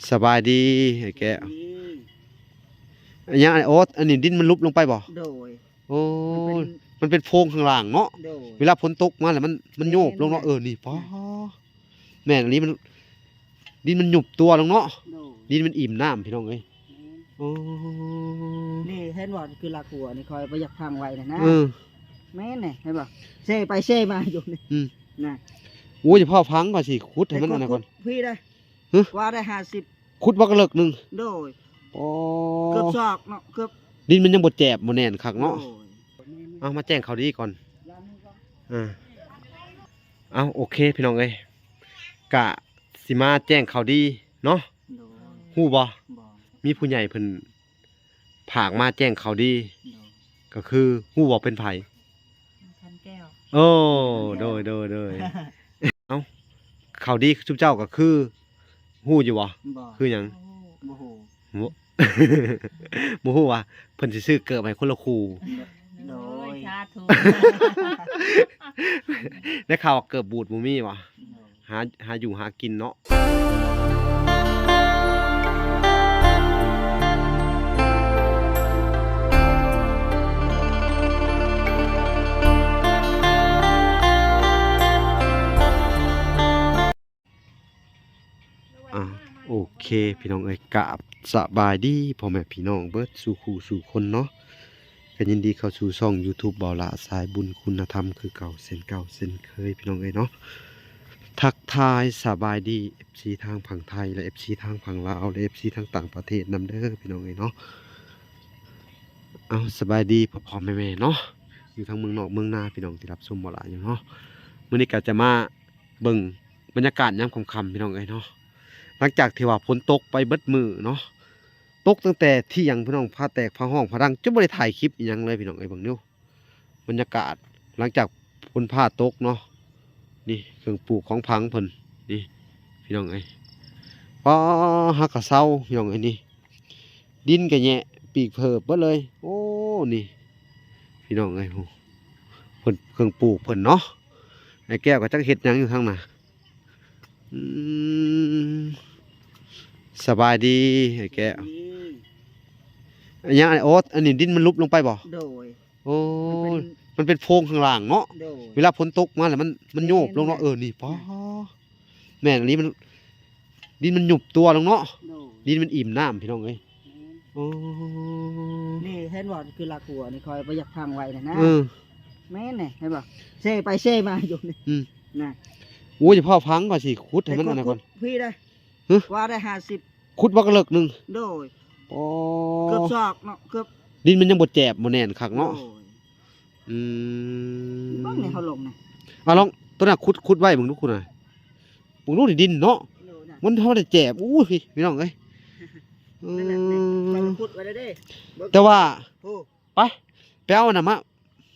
ສະບາຍດີ ອ້າຍແກ້ວ. ອັນຫຍັງ? ໂອ້ ອັນນີ້ດິນມັນຫຼຸບລົງໄປບໍ່? ໂດຍ. ໂອ້ ມັນເປັນ ມັນເປັນໂພງຂ້າງລ່າງເນາະ. ໂດຍ. ເວລາຝົນຕົກມາແລ້ວມັນ ມັນໂຍບລົງເນາະ. ແມ່ນ ເອີ ນີ້ ປໍ ແມ່ນອີ່ຫຼີ ມັນ ດິນມັນຍຸບຕົວລົງເນາະ. ໂດຍ. ດິນມັນອີ່ມນ້ຳ ພີ່ນ້ອງເອີຍ. ແມ່ນ. ໂອ້ ນີ້ເຫັນບໍ່? ຄືລາກຫົວນີ້ ຂ້ອຍບໍ່ຢາກຝັງໄວ້ນະນະ. ເອີ ແມ່ນນີ້ ເຫັນບໍ່? ເຊໄປເຊມາຢູ່ນີ້. ອືມ ນະ. ໂອ້ຍ ຢ່າຟ້າວຝັງ ຂ້ອຍຊິຂຸດໃຫ້ມັນອັນນັ້ນກ່ອນ. ຂຸດພີ້ໄດ້. ຮະ? ກວ່າໄດ້ຫ້າສິບ. ຂຸດບັກເລິກໜຶ່ງ. ໂດຍ. ໂອ້ ເກືອບສອກເນາະ ເກືອບ. ດິນມັນຍັງບໍ່ແຈບ ບໍ່ແໜ້ນຄັກເນາະ. ໂດຍ. ເອົາ ມາແຈ້ງຂ່າວດີກ່ອນ. ອ່າ ເອົາ ໂອເຄ ພີ່ນ້ອງເອີຍ ກະຊິມາແຈ້ງຂ່າວດີເນາະ. ໂດຍ. ຮູ້ບໍ່? ບໍ່. ມີຜູ້ໃຫຍ່ເພິ່ນ ຝາກມາແຈ້ງຂ່າວດີ. ໂດຍ. ກໍຄື ຮູ້ບໍ່ເປັນໃຜ? ພັນແກ້ວ. ໂອ້ ໂດຍ ໂດຍ ໂດຍ. ເອົ້າ ຂ່າວດີຊຸມເຈົ້າກໍຄື ຮູ້ຢູ່ບໍ່? ບໍ່. ຄືຫຍັງ? ບໍ່ຮູ້. ບໍ່ຮູ້. ບໍ່ ບໍ່ຮູ້ວ່າເພິ່ນຊິຊື້ເກີບໃຫ້ຄົນລະຄູ່. ໂດຍ. ໂອ້ຍ ສາທຸ. ໄດ້ຂ່າວວ່າເກີບບູດບໍ່ມີຫວາ? ໂດຍ. ຫາ ຫາຢູ່ຫາກິນເນາະ. ອ່າ ໂອເຄ ພີ່ນ້ອງເອີຍ ກາບສະບາຍດີພໍ່ແມ່ພີ່ນ້ອງເບິດສູ່ຄູ່ສູ່ຄົນເນາະ. ກໍຍິນດີເຂົ້າສູ່ຊ່ອງຢູທູບ ເບົາຫຼ້າສາຍບຸນຄຸນນະທຳ ຄືເກົ່າເຊັ່ນເກົ່າເຊັ່ນເຄີຍ ພີ່ນ້ອງເອີຍເນາະ. ທັກທາຍສະບາຍດີ ເອັຟຊີ ທາງຝັ່ງໄທ ແລະ ເອັຟຊີ ທາງຝັ່ງລາວ ແລະ ເອັຟຊີ ທາງຕ່າງປະເທດນຳເດີ ພີ່ນ້ອງເອີຍເນາະ. ເອົາ ສະບາຍດີພໍ່ໆແມ່ໆເນາະ ຢູ່ທາງເມືອງນອກເມືອງນາ ພີ່ນ້ອງທີ່ຮັບຊົມເບົາຫຼ້າຢູ່ເນາະ. ມື້ນີ້ກໍຈະມາເບິ່ງບັນຍາກາດຍາມຄ່ຳໆ ພີ່ນ້ອງເອີຍເນາະ. ຫຼັງຈາກທີ່ວ່າຝົນຕົກໄປເບິດມື້ເນາະ ຕົກຕັ້ງແຕ່ທ່ຽງ ພີ່ນ້ອງ ຟ້າແຕກ ຟ້າຮ້ອງ ຟ້າດັງ ຈົນບໍ່ໄດ້ຖ່າຍຄລິບອີ່ຫຍັງເລີຍ ພີ່ນ້ອງເອີຍ. ເບິ່ງດູ ບັນຍາກາດຫຼັງຈາກຝົນຟ້າຕົກເນາະ. ນີ້ເຄື່ອງປູກຂອງຝັງເພິ່ນ ນີ້ ພີ່ນ້ອງເອີຍ. ປ້າ ຫາກະເຊົາ ພີ່ນ້ອງເອີຍ. ນີ້ ດິນກະແຍະປີກເພີບເບິດເລີຍ. ໂອ້ ນີ້ ພີ່ນ້ອງເອີຍ ເພິ່ນ ເຄື່ອງປູກເພິ່ນເນາະ. ອ້າຍແກ້ວກໍຈັກເຮັດຫຍັງຢູ່ທາງໜ້າ. ອືມ ສະບາຍດີອ້າຍແກ້ວ. ອັນຫຍັງ? ໂອ້ ອັນນີ້ດິນມັນຫຼຸບລົງໄປບໍ່? ໂດຍ. ໂອ້ ມັນເປັນ ມັນເປັນໂພງຂ້າງລ່າງເນາະ. ໂດຍ. ເວລາຝົນຕົກມາແລ້ວມັນ ມັນໂຍບລົງເນາະ. ແມ່ນ ເອີ ນີ້ ປາ ແມ່ນອີ່ຫຼີ ມັນ ດິນມັນຍຸບຕົວລົງເນາະ. ໂດຍ. ດິນມັນອີ່ມນ້ຳ ພີ່ນ້ອງເອີຍ. ແມ່ນ. ໂອ້ ນີ້ເຫັນບໍ່? ຄືລາກຫົວນີ້ ຂ້ອຍບໍ່ຢາກຝັງໄວ້ນະນະ. ເອີ ແມ່ນນີ້ ເຫັນບໍ່? ເຊໄປເຊມາຢູ່ນີ້. ອືມ ນະ. ໂອ້ຍ ຢ່າຟ້າວຝັງ ຂ້ອຍຊິຂຸດໃຫ້ມັນອັນນັ້ນກ່ອນ. ຂຸດພີ້ໄດ້. ຮະ? ກວ່າໄດ້ຫ້າສິບ. ຂຸດບັກເລິກໜຶ່ງ. ໂດຍ. ໂອ້ ເກືອບສອກເນາະ ເກືອບ. ດິນມັນຍັງບໍ່ແຈບ ບໍ່ແໜ້ນຄັກເນາະ. ໂດຍ. ອືມ ເບິ່ງໃນເຮົາລົງນະ. ເອົາ ລອງ ໂຕນັ້ນຂຸດ ຂຸດໄວ້ເບິ່ງດູ ຂຸດນະ ເບິ່ງດູ ດິນເນາະ. ໂດຍນະ. ມັນ ເຮົາໄດ້ແຈບ. ໂອ້ຍ ພີ່ນ້ອງເອີຍ. ອືມ ແຕ່ວ່າ ໂອ້ ໄປ ໄປເອົາອັນນັ້ນມາ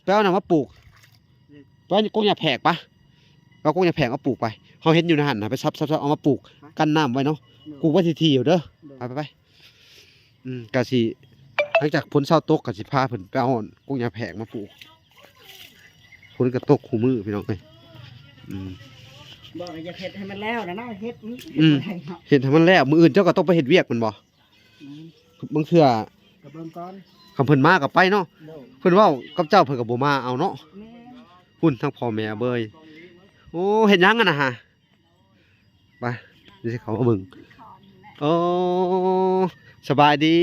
ໄປເອົາອັນນັ້ນມາປູກ. ໄປກົກຫຍ້າແພກ ໄປ ເອົາກົກຫຍ້າແພກມາປູກໄປ. ເຮົາເຫັນຢູ່ໃນຫັ້ນນະ ໄປສັບໆໆ ເອົາມາປູກ ກັນນ້ຳໄວ້ເນາະ. ປູກໄວ້ຖີ່ໆເດີ. ໄປໆໆ. ອືມ ກະຊິ ຫຼັງຈາກຝົນເຊົາຕົກ ກະຊິພາເພິ່ນໄປເອົາກົກຫຍ້າແພກມາປູກ. ຝົນກະຕົກຄູ່ມື້ ພີ່ນ້ອງເອີຍ. ອືມ ບໍ່ ກໍຢາກເຮັດໃຫ້ມັນແລ້ວນະນະ ເຮັດ ອືມ ເຮັດໃຫ້ມັນແລ້ວ. ມື້ອື່ນເຈົ້າກໍຕ້ອງໄປເຮັດວຽກແມ່ນບໍ່? ອືມ ບາງເທື່ອກໍເບິ່ງກ່ອນ ຄັນເພິ່ນມາກໍໄປເນາະ. ໂດຍ. ເພິ່ນເວົ້າກັບເຈົ້າ ເພິ່ນກໍບໍ່ມາເອົາເນາະ. ແມ່ນ. ພຸ້ນ ທັງພໍ່ແມ່ເບີຍ. ໂອ້ ເຮັດຫຍັງຫັ້ນນະຫາ? ໄປ ຊິເຂົ້າມາເບິ່ງ. ໂອ້ ສະບາຍດີ.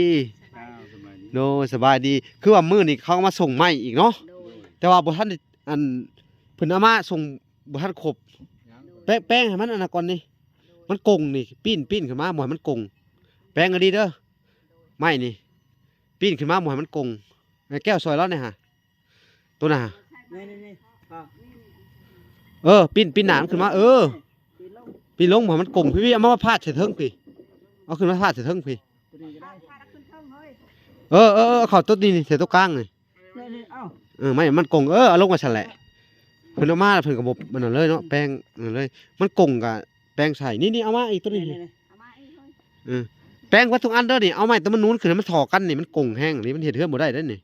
ເຈົ້າ ສະບາຍດີ. ໂດຍ ສະບາຍດີ. ຄືວ່າມື້ນີ້ເຂົາມາສົ່ງໄມ້ອີກເນາະ. ໂດຍ. ແຕ່ວ່າບໍ່ທັນໄດ້ ອັນ ເພິ່ນເອົາມາສົ່ງ ບໍ່ທັນຄົບ. ແປງ ແປງໃຫ້ມັນອັນນັ້ນກ່ອນນີ້ ມັນກົງນີ້ ປີ້ນ ປີ້ນຂຶ້ນມາ ບໍ່ໃຫ້ມັນກົງ. ແປງໃຫ້ດີເດີ ໄມ້ນີ້ ປີ້ນຂຶ້ນມາ ບໍ່ໃຫ້ມັນກົງ. ໄອ້ແກ້ວ ຊ່ອຍລາວແດ່ຫາ ໂຕນັ້ນຫາ. ນີ້ໆໆ ເອີ ປີ້ນ ປີ້ນໜ້າມັນຂຶ້ນມາ. ເອີ ປີ້ນລົງ ປີ້ນລົງ ບໍ່ໃຫ້ມັນກົງ. ພີ່ໆ ເອົາມາ ມາພາດໃສ່ເທິງພີ້ ເອົາຂຶ້ນມາພາດໃສ່ເທິງພີ້. ໂຕນີ້ກໍໄດ້ ເອີໆໆ ເອົາເຂົ້າໂຕນີ້ນີ້ ໃສ່ໂຕກາງນີ້. ນີ້ໆ ເອົາ ເອີ ໄມ້ມັນກົງ. ເອີ ເອົາລົງໄວ້ຊັ້ນແຫຼະ. ເພິ່ນເອົາມາແລ້ວເພິ່ນກໍບໍ່ອັນນັ້ນເລີຍເນາະ ແປງອັນນັ້ນເລີຍ. ມັນກົງກະແປງໃສ່. ນີ້ໆ ເອົາມາອີກໂຕນີ້. ນີ້ໆ ເອີ ແປງໄວ້ທຸກອັນເດີນີ້. ເອົາໄມ້ໂຕມັນນູນຂຶ້ນໃຫ້ມັນທໍ່ກັນນີ້ ມັນກົງແຮງນີ້ ມັນເຮັດເຮືອນບໍ່ໄດ້ເດ້ນີ້.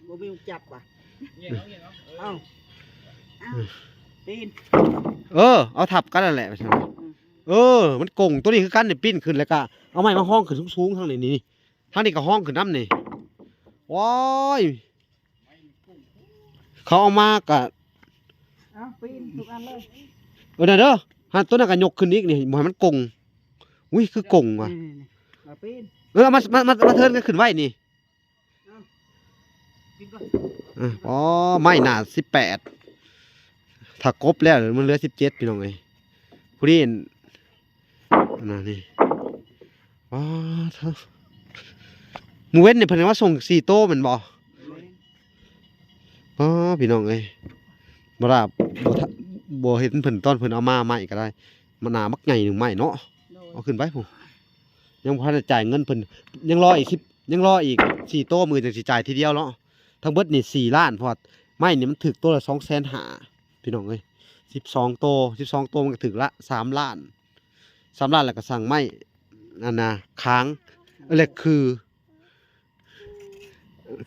ບໍ່ມີຈັບວ່າ ເອົາ ເອີ ຕີນ ເອີ ເອົາທັບກັນນັ້ນແຫຼະ ວ່າຊັ້ນ. ອືມ ເອີ ມັນກົງ ໂຕນີ້ຄືກັນນີ້ ປີ້ນຂຶ້ນ ແລ້ວກະເອົາໄມ້ມາຮອງຂຶ້ນສູງໆ ທາງນີ້ ນີ້ ທາງນີ້ກໍຮອງຂຶ້ນນຳນີ້. ໂອ້ຍ ເຂົາເອົາມາກະ ເອົາ ປີ້ນທຸກອັນເລີຍ ເອີ ນັ້ນເດີ ຫັ້ນ ໂຕນັ້ນກໍຍົກຂຶ້ນອີກນີ້ ບໍ່ໃຫ້ມັນກົງ. ອຸ້ຍ ຄືກົງວ່ະ ນີ້ໆໆ ເອົາປີ້ນ ເອີ ເອົາມາ ມາ ມາ ມາເທີນກັນຂຶ້ນໄວ້ນີ້. ເອົາ ອໍ ໄມ້ໜ້າສິບແປດ ຖ້າກົບແລ້ວມັນເຫຼືອສິບເຈັດ ພີ່ນ້ອງເອີຍ. ຜູ້ນີ້ ອັນນັ້ນນີ້ ປາດໂທ້ ມື້ເວັນນີ້ເພິ່ນມາສົ່ງສີ່ໂຕແມ່ນບໍ່? ປາດ ພີ່ນ້ອງເອີຍ ບໍ່ລາ ບໍ່ທະ ບໍ່ເຫັນເພິ່ນຕອນເພິ່ນເອົາມາໃໝ່ກໍໄດ້ ມັນໜາບັກໃຫຍ່ໜຶ່ງໄມ້ເນາະ. ໂດຍ ເອົາຂຶ້ນໄປພຸ້ນ ຍັງບໍ່ທັນໄດ້ຈ່າຍເງິນເພິ່ນ ຍັງລໍອີກສິບ ຍັງລໍອີກສີ່ໂຕ ມື້ຈັ່ງຊິຈ່າຍທີດຽວເນາະ. ທັງເບິດນີ້ສີ່ລ້ານ ເພາະວ່າໄມ້ນີ້ມັນຖືກໂຕລະສອງແສນຫ້າ ພີ່ນ້ອງເອີຍ ສິບສອງໂຕ ສິບສອງໂຕມັນກໍຖືກລະສາມລ້ານ ສາມລ້ານ ແລ້ວກໍສັ່ງໄມ້ ອັນນ່າ ຄາງ ເອີ ແລ້ວຄື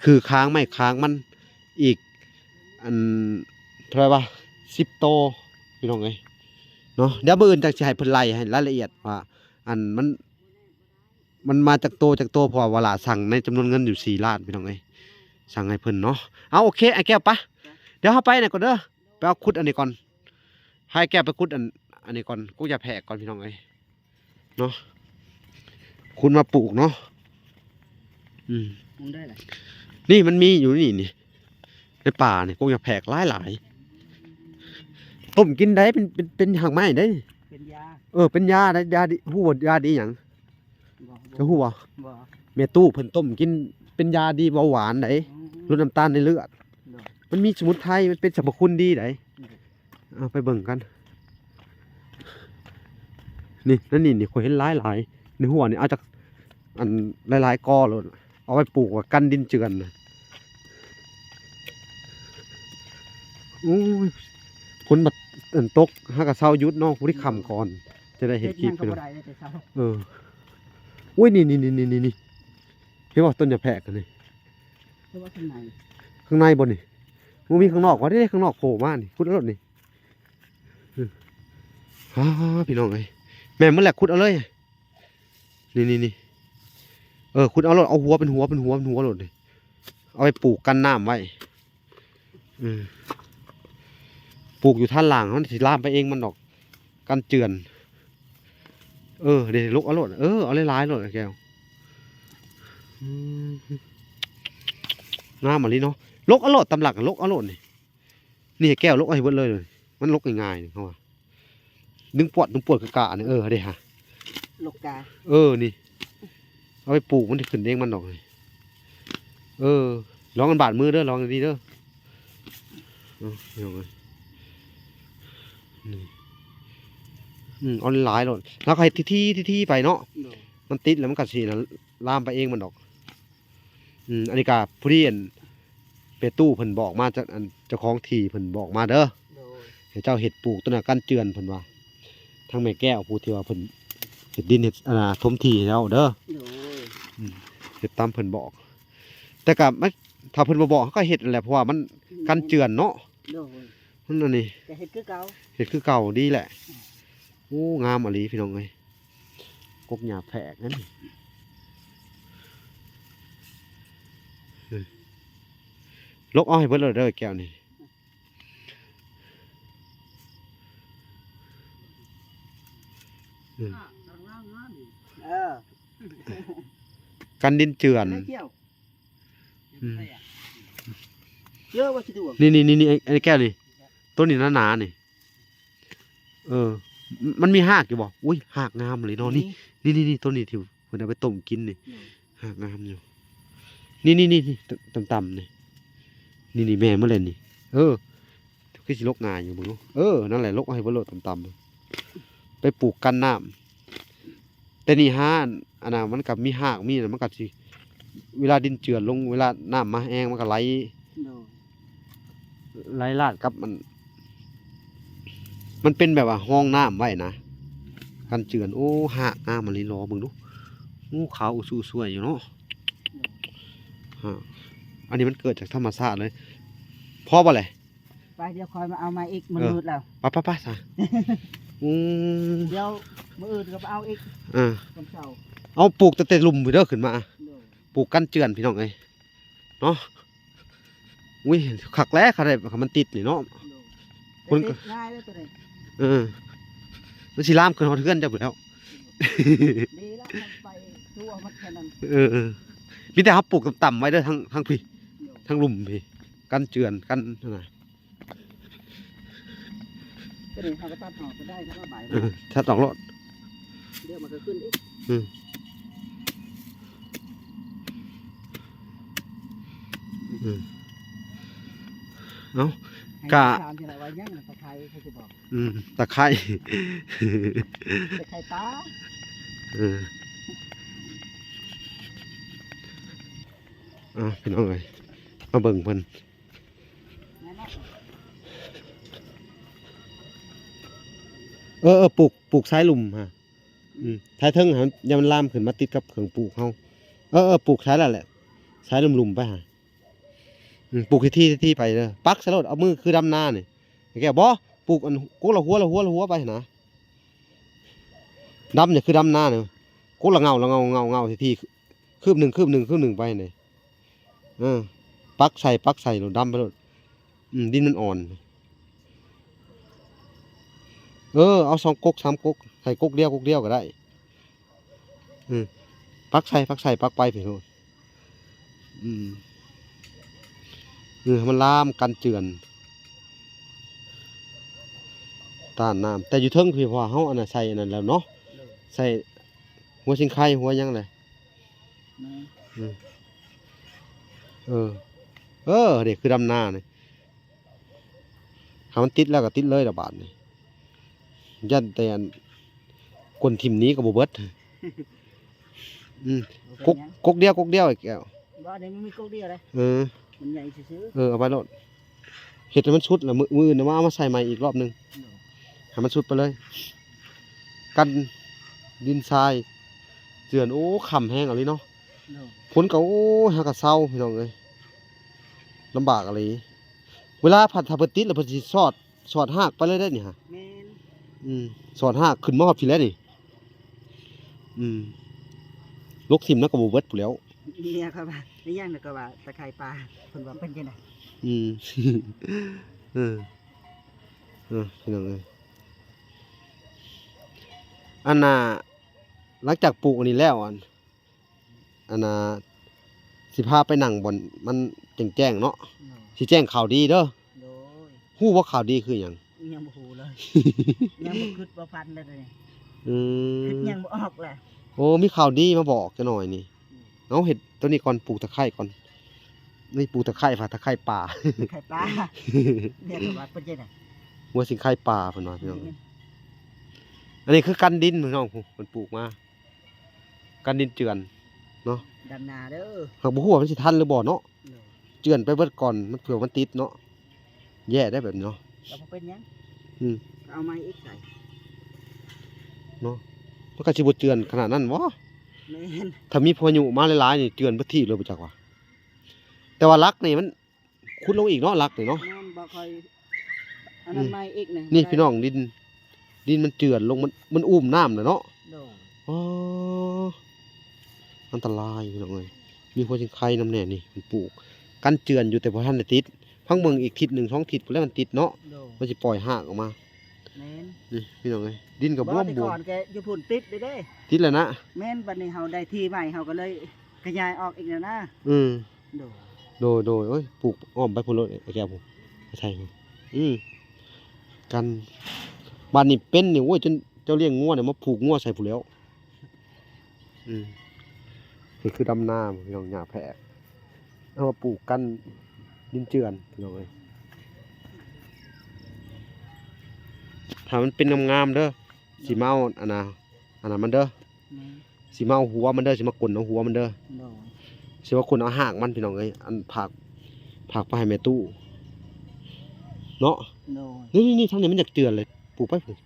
ຄືຄາງ ໄມ້ຄາງມັນອີກ ອັນ ເທົ່າໃດວະ ສິບໂຕ ພີ່ນ້ອງເອີຍເນາະ. ດຽວມື້ອື່ນຈັ່ງຊິໃຫ້ເພິ່ນໄລ່ໃຫ້ລາຍລະອຽດວ່າ ອັນ ມັນ ມັນມາຈັກໂຕ ຈັກໂຕ ເພາະວ່າວາລາສັ່ງໃນຈຳນວນເງິນຢູ່ສີ່ລ້ານ ພີ່ນ້ອງເອີຍ ສັ່ງໃຫ້ເພິ່ນເນາະ. ເອົາ ໂອເຄ ອ້າຍແກ້ວ ປະ ດຽວເຮົາໄປນັ້ນກ່ອນເດີ ໄປເອົາຂຸດອັນນີ້ກ່ອນ ໃຫ້ແກ້ວໄປຂຸດອັນ ອັນນີ້ກ່ອນ ກົກຢາແພກກ່ອນ ພີ່ນ້ອງເອີຍເນາະ ຂຸດມາປູກເນາະ. ອືມ ມັນໄດ້ລະ ນີ້ມັນມີຢູ່ນີ້ ນີ້ ໃນປ່ານີ້ ກົກຢາແພກຫຼາຍໆ ຕົ້ມກິນໄດ້ ເປັນ ເປັນ ເປັນຮາກໄມ້ໄດ້ ເປັນຢາ ເອີ ເປັນຢາໄດ້ ຢາດີ ຮູ້ບໍ່ ຢາດີຫຍັງ? ບໍ່ ເຈົ້າຮູ້ບໍ່? ບໍ່ ແມ່ຕູ້ເພິ່ນຕົ້ມກິນ ເປັນຢາດີເບົາຫວານໄດ໋ ອືມ ລົດນ້ຳຕານໃນເລືອດ ໂດຍ ມັນມີສະໝຸນໄພ ມັນເປັນສັບພະຄຸນດີໄດ໋ ອືມ ເອົາໄປເບິ່ງກັນ. ນີ້ ນັ້ນນີ້ ນີ້ ຂ້ອຍເຫັນຫຼາຍໆ ໃນຮົ້ວນີ້ ເອົາຈັກ ອັນ ຫຼາຍໆກໍໂລດ ເອົາໄວ້ປູກ ກັນດິນເຈື່ອນນະ. ໂອ້ຍ ຝົນມາ ອັນ ຕົກ ຫາກະເຊົາຢຸດເນາະ ຜູ້ທີ່ຄ່ຳກ່ອນ ຈະໄດ້ເຮັດຄລິບ ເຮັດຫຍັງກໍບໍ່ໄດ້ເລີຍແຕ່ເຊົ້າ ເອີ ໂອ້ຍ ນີ້ໆໆໆ ເຫັນບໍ່ ຕົ້ນຢາແພກອັນນີ້ ຄືວ່າຂ້າງໃນ ຂ້າງໃນບໍ່ນີ້? ບໍ່ມີຂ້າງນອກວ່າເດ້ ຂ້າງນອກໂຜມານີ້ ຂຸດເອົາໂລດນີ້. ອືມ ອ້າ ພີ່ນ້ອງເອີຍ ແມ່ນໝົດແຫຼະ ຂຸດເອົາເລີຍ ນີ້ໆໆ ເອີ ຂຸດເອົາໂລດ ເອົາຫົວເປັນຫົວ ເປັນຫົວ ເປັນຫົວໂລດນີ້ ເອົາໄປປູກກັນນ້ຳໄວ້. ເອີ ປູກຢູ່ທາງຫຼັງ ມັນຊິລາມໄປເອງມັນດອກ ກັນເຈື່ອນ. ເອີ ເດ້ ຫຼົກເອົາໂລດ ເອີ ເອົາຫຼາຍໆໂລດ ແກ້ວ. ອືມ ງາມອີ່ຫຼີເນາະ ຫຼົກເອົາໂລດ ຕາມຫຼັກຫຼົກເອົາໂລດນີ້. ນີ້ ແກ້ວຫຼົກເອົາໃຫ້ເບິດເລີຍ ມັນຫຼົກງ່າຍໆ ນີ້ເຮົາວ່າ ດຶງປວດ ດຶງປວດຄືກະນີ້ ເອີ ເດ້ຫາ ຫຼົກກາ ເອີ ນີ້ ເອົາໄປປູກ ມັນຊິຂຶ້ນເອງມັນດອກນີ້. ເອີ ລອງອັນບາດມືເດີ ລອງດີໆເດີ. ເອີ ພີ່ນ້ອງເອີຍ ນີ້ ອືມ ເອົາຫຼາຍໂລດ ແລ້ວກໍເຮັດຖີ່ໆ ຖີ່ໆໄປເນາະ ໂດຍ ມັນຕິດແລ້ວມັນກໍຊິລາມໄປເອງມັນດອກ. ອືມ ອັນນີ້ກໍພໍດີ ອັນ ແມ່ຕູ້ເພິ່ນບອກມາ ຈາກ ອັນ ເຈົ້າຂອງທີ່ເພິ່ນບອກມາເດີ ໂດຍ ໃຫ້ເຈົ້າເຮັດປູກຕົ້ນນັ້ນກັນເຈື່ອນ ເພິ່ນວ່າ ທາງແມ່ແກ້ວຜູ້ທີ່ວ່າເພິ່ນເຮັດດິນເຮັດ ອັນນ່າ ຖົມທີ່ໃຫ້ເຈົ້າເດີ ໂດຍ ອືມ ເຮັດຕາມເພິ່ນບອກ. ແຕ່ກໍມັນ ຖ້າເພິ່ນບໍ່ບອກ ເຮົາກໍເຮັດນັ້ນແຫຼະ ເພາະວ່າມັນ ອືມ ກັນເຈື່ອນເນາະ ໂດຍ ມັນອັນນີ້ ກໍເຮັດຄືເກົ່າ ເຮັດຄືເກົ່າດີແຫຼະ. ອືມ ໂອ້ ງາມອີ່ຫຼີ ພີ່ນ້ອງເອີຍ ກົກຫຍ້າແພກນັ້ນ ອືມ ຫຼົກເອົາໃຫ້ເບິດໂລດເດີ ແກ້ວນີ້ ອືມ ເອີ ກັນດິນເຈື່ອນ ອືມ ເຍອະວ່າຊິດວງ ນີ້ໆໆໆ ໄອ້ແກ້ວນີ້ ຕົ້ນນີ້ໜາໆນີ້ ເອີ ມັນມີຮາກຢູ່ບໍ່? ອຸ້ຍ ຮາກງາມເລີຍເນາະ ນີ້ ນີ້ໆໆ ຕົ້ນນີ້ທີ່ເພິ່ນເອົາໄປຕົ້ມກິນນີ້ ອືມ ຮາກງາມຢູ່ ນີ້ໆໆ ຕ່ຳໆນີ້ ນີ້ໆ ແມ່ນໝົດແລ້ວນີ້ ເອີ ຄືຊິຫຼົກງ່າຍຢູ່ ເບິ່ງດູ ເອີ ນັ້ນແຫຼະ ຫຼົກເອົາໃຫ້ເບິດໂລດ ຕ່ຳໆ ໄປປູກກັນນ້ຳ. ແຕ່ນີ້ຫາ ອັນ ອັນນ່າ ມັນກໍມີຮາກ ມີ ມັນກໍຊິ ເວລາດິນເຈື່ອນລົງ ເວລານ້ຳມາແຮງ ມັນກໍໄຫຼ ໂດຍ ໄຫຼລາດກັບມັນ ມັນເປັນແບບວ່າຮອງນ້ຳໄວ້ນະ ກັນເຈື່ອນ. ໂອ້ ຮາກງາມອີ່ຫຼີ ລໍເບິ່ງດູ ໂອ້ ຂາວອູສຸສວຍຢູ່ເນາະ ຮາກ ອັນນີ້ມັນເກີດຈາກທຳມະຊາດເລີຍ. ພໍບໍ່ແຫຼະ? ໄປ ດຽວຄ່ອຍມາເອົາໃໝ່ອີກ ມັນ ເອີ ມືດແລ້ວ ໄປໆໆ ຊະ ອືມ ດຽວມື້ອື່ນກໍໄປເອົາອີກ ເອີ ວັນເສົາ ເອົາປູກຕັ້ງແຕ່ລຸ່ມພຸ້ນເດີ ຂຶ້ນມາ ໂດຍ ປູກກັນເຈື່ອນ ພີ່ນ້ອງເອີຍ ເນາະ. ອຸ້ຍ ຄັກແຫຼະ ຄັນໄດ້ ຄັນມັນຕິດນີ້ເນາະ ໂດຍ ຄົນກໍ ຕິດງ່າຍເລີຍໂຕນີ້ ເອີ ມັນຊິລາມຂຶ້ນຮອດເຮືອນເຈົ້າພຸ້ນແລ້ວ ດີລະ ມັນໄປທົ່ວໝົດແຄ່ນັ້ນ ເອີ ເອີ ມີແຕ່ເຮົາປູກຕ່ຳໆໄວ້ເດີ ທັງ ທັງພີ້ ໂດຍ ທັງລຸ່ມພີ້ ກັນເຈື່ອນ ກັນຫັ້ນນະ. ຕົວນີ້ເຮົາກໍຕັດອອກກໍໄດ້ ຄັນວ່າໃບ ເອີ ຕັດອອກໂລດ ດຽວມັນກໍຂຶ້ນອີກ ອືມ ອືມ ເອົ້າ ໃຫ້ ກະ ຖາມຈັ່ງໃດວ່າຫຍັງ ຕະໄຄ ເຂົາຊິບອກ ອືມ ຕະໄຄ ຕະໄຄປ່າ ເອີ ເອົ້າ ພີ່ນ້ອງເອີຍ ມາເບິ່ງເພິ່ນ ເອີ ເອີ ປູກ ປູກຊາຍລຸ່ມຫັ້ນ ອືມ ຊາຍເທິງຫັ້ນ ຢ່າມັນລາມຂຶ້ນມາຕິດກັບເຄື່ອງປູກເຮົາ ເອີ ເອີ ປູກຊາຍນັ້ນແຫຼະ ຊາຍລຸ່ມໆໄປຫັ້ນ ອືມ ປູກທີ່ໆໄປເດີ ປັກໃສ່ໂລດ ເອົາມືຄືດຳນານີ້ ແກ້ວ ບໍ່ ປູກອັນ ກົກລະຫົວ ລະຫົວ ລະຫົວໄປຫັ້ນນະ ດຳນີ້ຄືດຳນານີ້ ກົກລະເຫງົ້າ ລະເຫງົ້າ ເຫງົ້າ ເຫງົ້າທີ່ໆ ຄືບໜຶ່ງ ຄືບໜຶ່ງ ຄືບໜຶ່ງໄປນີ້ ເອີ ປັກໃສ່ ປັກໃສ່ໂລດ ດຳໄປໂລດ ອືມ ດິນມັນອ່ອນ ເອີ ເອົາສອງກົກ ສາມກົກ ໃສ່ກົກດຽວ ກົກດຽວກໍໄດ້ ອືມ ປັກໃສ່ ປັກໃສ່ ປັກໄປພີ້ໂລດ ອືມ ເອີ ໃຫ້ມັນລາມກັນເຈື່ອນ ຕ້ານນ້ຳ ແຕ່ຢູ່ເທິງພີ້ ເພາະວ່າເຮົາອັນນັ້ນໃສ່ອັນນັ້ນແລ້ວເນາະ ໂດຍ ໃສ່ຫົວຊິງໄຄ ຫົວຫຍັງແຫຼະ ແມ່ນ ອືມ ເອີ ເອີ ເດ້ ຄືດຳນານີ້ ຖ້າມັນຕິດແລ້ວກໍຕິດເລີຍລະບາດນີ້ ຢ້ານແຕ່ອັນ ກົ້ນຖິ້ມໜີກໍບໍ່ເບິດ ອືມ ບໍ່ເປັນຫຍັງ ກົກ ກົກດຽວ ກົກດຽວ ໄອ້ແກ້ວ ບໍ່ ອັນນີ້ມັນມີກົກດຽວເດ້ ເອີ ມັນໃຫຍ່ຊື່ໆ ເອີ ເອົາໄປໂລດ ເຮັດໃຫ້ມັນສຸດລະ ມື້ ມື້ອື່ນມາເອົາມາໃສ່ໃໝ່ອີກລອບໜຶ່ງ ໂດຍ ໃຫ້ມັນສຸດໄປເລີຍ ກັນດິນຊາຍເຈື່ອນ ໂອ້ ຄ່ຳແຮງອີ່ຫຼີເນາະ ໂດຍ ຝົນກໍ ໂອ້ຍ ຫາກະເຊົາ ພີ່ນ້ອງເອີຍ ລຳບາກອີ່ຫຼີ ເວລາພັດ ຖ້າເພິ່ນຕິດແລ້ວເພິ່ນຊິຊອດ ສອດຮາກໄປເລີຍເດ້ນີ້ຫະ ແມ່ນ ອືມ ສອດຮາກຂຶ້ນມາຮອດພີ້ແລ້ວນີ້ ອືມ ລົກຖິ້ມນຳກໍບໍ່ເບິດພຸ້ນແລ້ວ ເມຍເຂົາວ່າ ອີຫຍັງນະ ກໍວ່າຕະໄຄປ່າ ເພິ່ນວ່າເປັນຈັ່ງໃດ ອືມ ເອີ ເອີ ພີ່ນ້ອງເອີຍ ອັນນ່າ ຫຼັງຈາກປູກອັນນີ້ແລ້ວ ອັນ ອັນນ່າ ຊິພາໄປນັ່ງບ່ອນມັນແຈ້ງໆເນາະ ໂດຍ ຊິແຈ້ງຂ່າວດີເດີ ໂດຍ ຮູ້ບໍ່ຂ່າວດີຄືຫຍັງ? ຍັງບໍ່ຮູ້ເລີຍ ຍັງບໍ່ຄິດບໍ່ຝັນເລີຍ ອືມ ຄິດຍັງບໍ່ອອກແຫຼະ ໂອ້ ມີຂ່າວດີມາບອກຈັກໜ້ອຍນີ້ ອືມ ເອົາ ເຮັດຕົວນີ້ກ່ອນ ປູກຕະໄຄກ່ອນ ນີ້ປູກຕະໄຄ ຕະໄຄປ່າ ຕະໄຄປ່າ ເນຍ ເພິ່ນວ່າເປັນຈັ່ງໃດ ຫົວຊິງໄຄປ່າ ເພິ່ນວ່າ ພີ່ນ້ອງ ອືມ ອັນນີ້ຄືກັນດິນ ພີ່ນ້ອງ ເພິ່ນປູກມາ ກັນດິນເຈື່ອນເນາະ ດຳນາເດີ ຫາກບໍ່ຮູ້ວ່າມັນຊິທັນຫຼືບໍ່ເນາະ ໂດຍ ເຈື່ອນໄປເບິດກ່ອນ ມັນເຜື່ອມັນຕິດເນາະ ແຍ່ໄດ໋ແບບນີ້ເນາະ ກໍບໍ່ເປັນຫຍັງ ອືມ ເອົາໃໝ່ອີກໃສ່ ເນາະ ມັນກໍຊິບໍ່ເຈື່ອນຂະໜາດນັ້ນບໍ? ແມ່ນ ຖ້າມີພາຍຸມາຫຼາຍໆນີ້ ເຈື່ອນເບິດທີ່ເລີຍບໍ່ຈັກວ່າ ແຕ່ວ່າຫຼັກນີ້ມັນ ຂຸດລົງອີກເນາະ ຫຼັກນີ້ເນາະ ແມ່ນ ບໍ່ຄ່ອຍອັນນັ້ນ ອືມ ໃໝ່ອີກນີ້ ນີ້ພີ່ນ້ອງ ດິນ ດິນມັນເຈື່ອນລົງ ມັນ ມັນອຸ້ມນ້ຳແລ້ວເນາະ ໂດຍ ອໍ ອັນຕະລາຍພີ່ນ້ອງເອີຍ ມີຫົວຊິງໄຄນຳແດ່ນີ້ ເພິ່ນປູກກັນເຈື່ອນຢູ່ ແຕ່ບໍ່ທັນໄດ້ຕິດ ພັງເບິ່ງອີກທິດໜຶ່ງສອງທິດພຸ້ນແຫຼະມັນຕິດເນາະ ໂດຍ ມັນຊິປ່ອຍຮາກອອກມາ ແມ່ນ ນີ້ພີ່ນ້ອງເອີຍ ດິນກໍບວມໆ ແຕ່ກ່ອນແກຢູ່ພຸ້ນຕິດເດ້ ຕິດແລ້ວນະ ແມ່ນ ບັດນີ້ເຮົາໄດ້ທີ່ໃໝ່ ເຮົາກໍເລີຍຂະຫຍາຍອອກອີກແລ້ວນະ ອືມ ໂດຍ ໂດຍ ໂດຍ ໂອ້ຍ ປູກອ້ອມໄປພຸ້ນໂລດ ໄອ້ແກ້ວພຸ້ນ ໄປໃສ່ພຸ້ນ ອືມ ກັນ ບາດນີ້ເປັນນີ້ ໂອ້ຍ ຈົນເຈົ້າລ້ຽງງົວນີ້ມາຜູກງົວໃສ່ພຸ້ນແລ້ວ ອືມ ນີ້ຄືດຳນາພີ່ນ້ອງ ຫຍ້າແພກ ເອົາມາປູກກັນດິນເຈື່ອນພີ່ນ້ອງເອີຍ ຖ້າມັນເປັນງາມໆເດີ ຊິມາເອົາອັນນ່າ ອັນນັ້ນມັນເດີ ແມ່ນ ຊິມາເອົາຫົວມັນເດີ ຊິມາກົນເອົາຫົວມັນເດີ ໂດຍ ຊິມາກົນເອົາຮາກມັນພີ່ນ້ອງເອີຍ ອັນຝາກ ຝາກໄປໃຫ້ແມ່ຕູ້ເນາະ ໂດຍ ນີ້ໆໆ ທາງນີ້ມັນຢາກເຈື່ອນເລີຍ ປູກໄປພຸ້ນ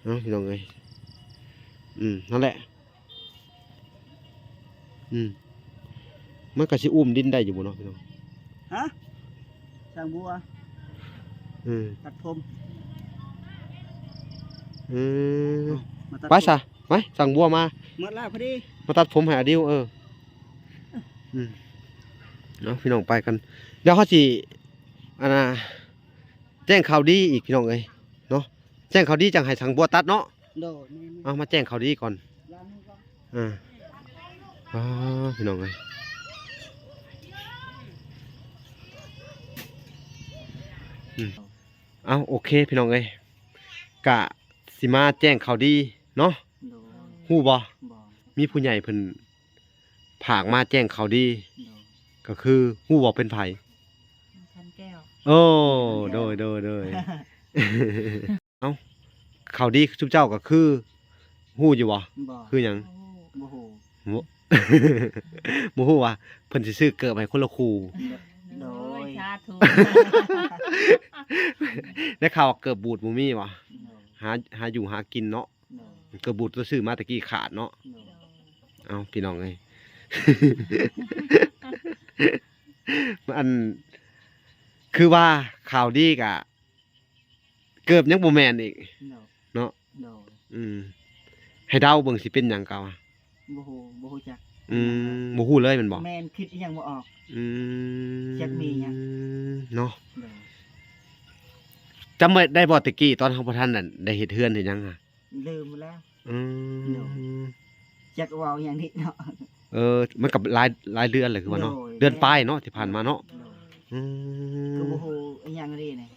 ເອົາພີ່ນ້ອງເອີຍ ອືມ ນັ້ນແຫຼະ ອືມ ມັນກໍຊິອຸ້ມດິນໄດ້ຢູ່ບໍ່ເນາະພີ່ນ້ອງ? ຮະ? ຊ່າງບົວ ເອີ ຕັດຜົມ ອືມ ມາຕັດ ໄປຊະ ໄປ ສັ່ງບົວມາ ໝົດແລ້ວພໍດີ ມາຕັດຜົມໃຫ້ອາດິວ ເອີ ອືມ ເອົາ ພີ່ນ້ອງໄປກັນ ດຽວເຮົາຊິ ອັນນ່າ ແຈ້ງຂ່າວດີອີກ ພີ່ນ້ອງເອີຍ ເນາະ ແຈ້ງຂ່າວດີຈັ່ງໃຫ້ສັ່ງບົວຕັດເນາະ ໂດຍ ແມ່ນໆ ເອົາ ມາແຈ້ງຂ່າວດີກ່ອນ ລາໜຶ່ງກ່ອນ ອ່າ ອ່າ ພີ່ນ້ອງເອີຍ ອືມ ເອົາ ໂອເຄ ພີ່ນ້ອງເອີຍ ກະຊິມາແຈ້ງຂ່າວດີເນາະ ໂດຍ ຮູ້ບໍ່? ບໍ່ ມີຜູ້ໃຫຍ່ເພິ່ນ ຝາກມາແຈ້ງຂ່າວດີ ໂດຍ ກໍຄື ຮູ້ບໍ່ເປັນໃຜ? ພັນແກ້ວ ໂອ້ ໂດຍ ໂດຍ ໂດຍ ເອົ້າ ຂ່າວດີຊຸມເຈົ້າກໍຄື ຮູ້ຢູ່ບໍ່? ບໍ່ ຄືຫຍັງ? ບໍ່ຮູ້ ບໍ່ຮູ້ ບໍ່ ບໍ່ຮູ້ວ່າເພິ່ນຊິຊື້ເກີບໃຫ້ຄົນລະຄູ່ ໂດຍ ໂດຍ ສາທຸ ໄດ້ຂ່າວວ່າເກີບບູດບໍ່ມີບໍ່? ໂດຍ ຫາ ຫາຢູ່ຫາກິນເນາະ ໂດຍ ເກີບບູດຕົວຊື້ມາແຕ່ກີ້ຂາດເນາະ ໂດຍ ເອົ້າ ພີ່ນ້ອງເອີຍ ອັນ ຄືວ່າຂ່າວດີກະ ເກີບຍັງບໍ່ແມ່ນອີກ ໂດຍ ເນາະ ໂດຍ ອືມ ໃຫ້ເດົາເບິ່ງຊິເປັນຫຍັງກະວ່າ ບໍ່ຮູ້ ບໍ່ຮູ້ຈັກ ອືມ ບໍ່ຮູ້ເລີຍແມ່ນບໍ່? ແມ່ນ ຄິດອີ່ຫຍັງບໍ່ອອກ ອືມ ຈັກມີຫຍັງ ເນາະ ໂດຍ ຈຳໄດ້ບໍ່ແຕ່ກີ້ຕອນເຮົາບໍ່ທັນນັ້ນ ໄດ້ເຮັດເຮືອນເຮັດຫຍັງຫະ? ລືມແລ້ວ ອືມ ໂດຍ ຈັກເວົ້າຫຍັງນີ້ເນາະ ເອີ ມັນກໍຫຼາຍ ຫຼາຍເດືອນແລ້ວຄືວ່າເນາະ ໂດຍ ເດືອນປາຍເນາະ ທີ່ຜ່ານມາເນາະ ໂດຍ ອືມ ກໍບໍ່ຮູ້ອີ່ຫຍັງເລີຍນີ້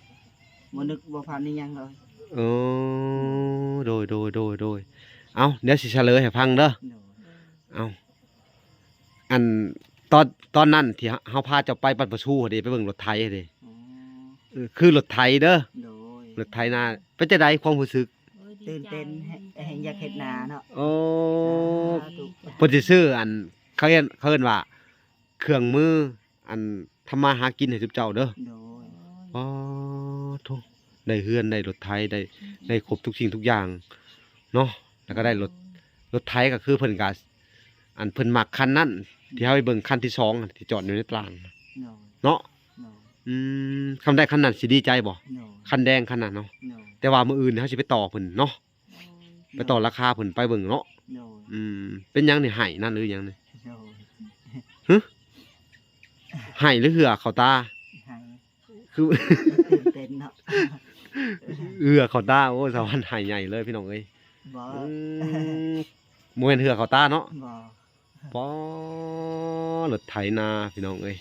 ບໍ່ນຶກບໍ່ຝັນອີ່ຫຍັງເລີຍ ເອີ ໂດຍ ໂດຍ ໂດຍ ໂດຍ ເອົ້າ ດຽວຊິສະເຫຼີຍໃຫ້ຟັງເດີ ໂດຍ ເອົ້າ ອັນ ຕອນ ຕອນນັ້ນທີ່ເຮົາພາເຈົ້າໄປບັ້ນປະຊູຫັ້ນເດ ໄປເບິ່ງລົດໄຖຫັ້ນເດ ອໍ ເອີ ຄືລົດໄຖເດີ ໂດຍ ລົດໄຖນາ ເປັນຈັ່ງໃດຄວາມຮູ້ສຶກ? ໂອ້ຍ ຕື່ນເຕັ້ນ ດີໃຈ ແຮງ ແຮງຢາກເຮັດນາເນາະ ໂອ້ ສາທຸ ເພິ່ນຊິຊື້ອັນ ເຂົາເອີ້ນ ເຂົາເອີ້ນວ່າເຄື່ອງມື ອັນທຳມາຫາກິນໃຫ້ຊຸມເຈົ້າເດີ ໂດຍ ອໍ ໂທ້ ໄດ້ເຮືອນ ໄດ້ລົດໄຖ ໄດ້ ໄດ້ຄົບທຸກສິ່ງທຸກຢ່າງເນາະ ແລ້ວກໍໄດ້ລົດ ໂດຍ ລົດໄຖກໍຄືເພິ່ນກໍ ອັນເພິ່ນມັກຄັນນັ້ນ ທີ່ເຮົາໄປເບິ່ງຄັນທີສອງ ທີ່ຈອດຢູ່ໃນຕະຫຼາດ ໂດຍ ເນາະ ໂດຍ ອືມ ຄັນໄດ້ຄັນນັ້ນຊິດີໃຈບໍ່? ໂດຍ ຄັນແດງຄັນນັ້ນເນາະ ໂດຍ ແຕ່ວ່າມື້ອື່ນເຮົາຊິໄປຕໍ່ເພິ່ນເນາະ ໂດຍ ໄປຕໍ່ລາຄາເພິ່ນ ໄປເບິ່ງເນາະ ໂດຍ ອືມ ເປັນຫຍັງນີ້ ໄຫ້ນັ້ນຫຼືຫຍັງນີ້? ໂດຍ ຫຶ? ໄຫ້ຫຼືເຫື່ອເຂົ້າຕາ? ໄຫ້ ຄື ຕື່ນເຕັ້ນເນາະ ເຫື່ອເຂົ້າຕາ ໂອ້ ສາວວັນໄຫ້ໃຫຍ່ເລີຍພີ່ນ້ອງເອີຍ ບໍ່ ອືມ ບໍ່ແມ່ນເຫື່ອເຂົ້າຕາເນາະ ບໍ່ ປໍ ລົດໄຖນາພີ່ນ້ອງເອີຍ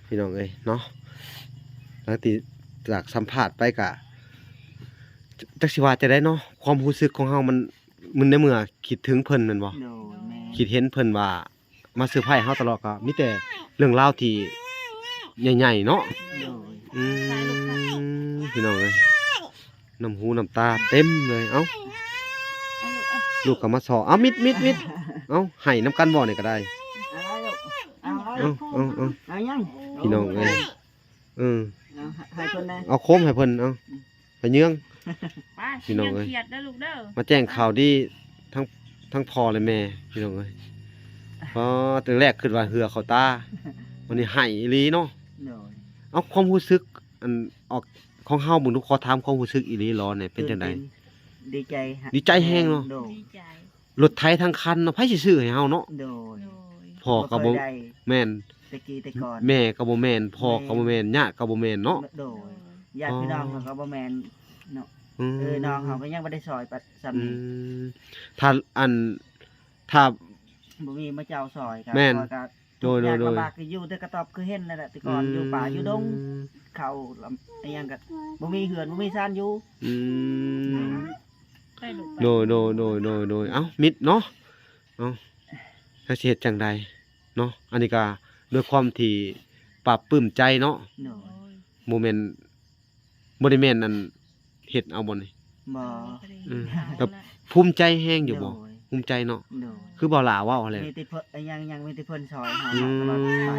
ພີ່ນ້ອງເອີຍເນາະ ຫຼັງຈາກສຳພາດໄປກະ ຈັກຊິວ່າຈັ່ງໃດເນາະ ຄວາມຮູ້ສຶກຂອງເຮົາມັນ ມັນໃນເມື່ອຄິດເຖິງເພິ່ນແມ່ນບໍ່? ໂດຍ ແມ່ນ ຄິດເຫັນເພິ່ນວ່າ ມາເຊີໄພເຮົາຕະຫຼອດ ກໍມີແຕ່ເລື່ອງລາວທີ່ໃຫຍ່ໆເນາະ ໂດຍ ອືມ ພີ່ນ້ອງເອີຍ ນ້ຳຫູນ້ຳຕາເຕັມເລີຍ ເອົ້າ ເອົາລູກ ເອົາລູກກໍມາຊໍ ເອົາ ມິດ ມິດ ມິດ ເອົາ ໄຫ້ນຳກັນບໍ່ນີ້ກໍໄດ້ ເອົາລູກ ເອົາ ເອົາ ເອົາ ເອົາ ເອົາ ເອົາຫຍັງ? ພີ່ນ້ອງເອີຍ ເອີ ເອົາ ໃຫ້ເພິ່ນແດ່ ເອົາໂຄມໃຫ້ເພິ່ນ ເອົາ ອືມ ໄປເຍື່ອງ ໄປ ພີ່ນ້ອງເອີຍ ຂຽດເດີລູກເດີ ມາແຈ້ງຂ່າວດີທັງ ທັງພໍ່ແລະແມ່ ພີ່ນ້ອງເອີຍ ອໍ ແຕ່ແລກຄິດວ່າເຫື່ອເຂົ້າຕາ ບັດນີ້ໄຫ້ອີ່ຫຼີເນາະ ໂດຍ ເອົາ ຄວາມຮູ້ສຶກ ອັນ ອອກ ຂອງເຮົາເບິ່ງດູ ຂໍຖາມຄວາມຮູ້ສຶກອີ່ຫຼີຫຼໍແດ່ ເປັນຈັ່ງໃດ? ຕື່ນເຕັ້ນ ດີໃຈ ດີໃຈແຮງເນາະ ໂດຍ ດີໃຈ ລົດໄຖທັງຄັນເນາະ ໃຜຊິຊື້ໃຫ້ເຮົາເນາະ ໂດຍ ໂດຍ ພໍ່ກໍບໍ່ ບໍ່ເຄີຍໄດ້ ແມ່ນ ແຕ່ກີ້ແຕ່ກ່ອນ ແມ່ກໍບໍ່ແມ່ນ ພໍ່ກໍບໍ່ແມ່ນ ຍາດກໍບໍ່ແມ່ນເນາະ ໂດຍ ຍາດພີ່ນ້ອງເຮົາກໍບໍ່ແມ່ນເນາະ ອືມ ເອີ ນ້ອງເຮົາກໍຍັງບໍ່ໄດ້ຊ່ອຍປານ ສ່ຳນີ້ ອືມ ຖ້າ ອັນ ຖ້າ ບໍ່ມີມາເຈົ້າຊ່ອຍກໍ ແມ່ນ ຂ້ອຍກໍ ໂດຍ ທຸກຍາກລຳບາກ ໂດຍ ກໍຢູ່ແຕ່ກະຕອບຄືເຫັນນັ້ນແຫຼະ ແຕ່ກ່ອນ ອືມ ຢູ່ປ່າຢູ່ດົງ ເຂົ້າລຳ ອີ່ຫຍັງກໍບໍ່ມີເຮືອນບໍ່ມີຊານຢູ່ ອືມ ໂດຍ ໂດຍ ໂດຍ ໂດຍ ເອົ້າ ມິດເນາະ ເອົ້າ ແລ້ວຊິເຮັດຈັ່ງໃດເນາະ ອັນນີ້ກໍດ້ວຍຄວາມທີ່ປາບປຶ້ມໃຈເນາະ ໂດຍ ບໍ່ແມ່ນ ບໍ່ໄດ້ແມ່ນອັນເຮັດເອົາບໍ່ນີ້? ບໍ່ ອືມ ແບບພູມໃຈແຮງຢູ່ບໍ່? ໂດຍ ພູມໃຈເນາະ ໂດຍ ຄືບໍ່ຫຼ້າເວົ້າຫັ້ນແຫຼະ ມີແຕ່ເພິ່ນ ຍັງ ຍັງມີແຕ່ເພິ່ນຊ່ອຍເຮົາ ອືມ ຕະຫຼອດໄປ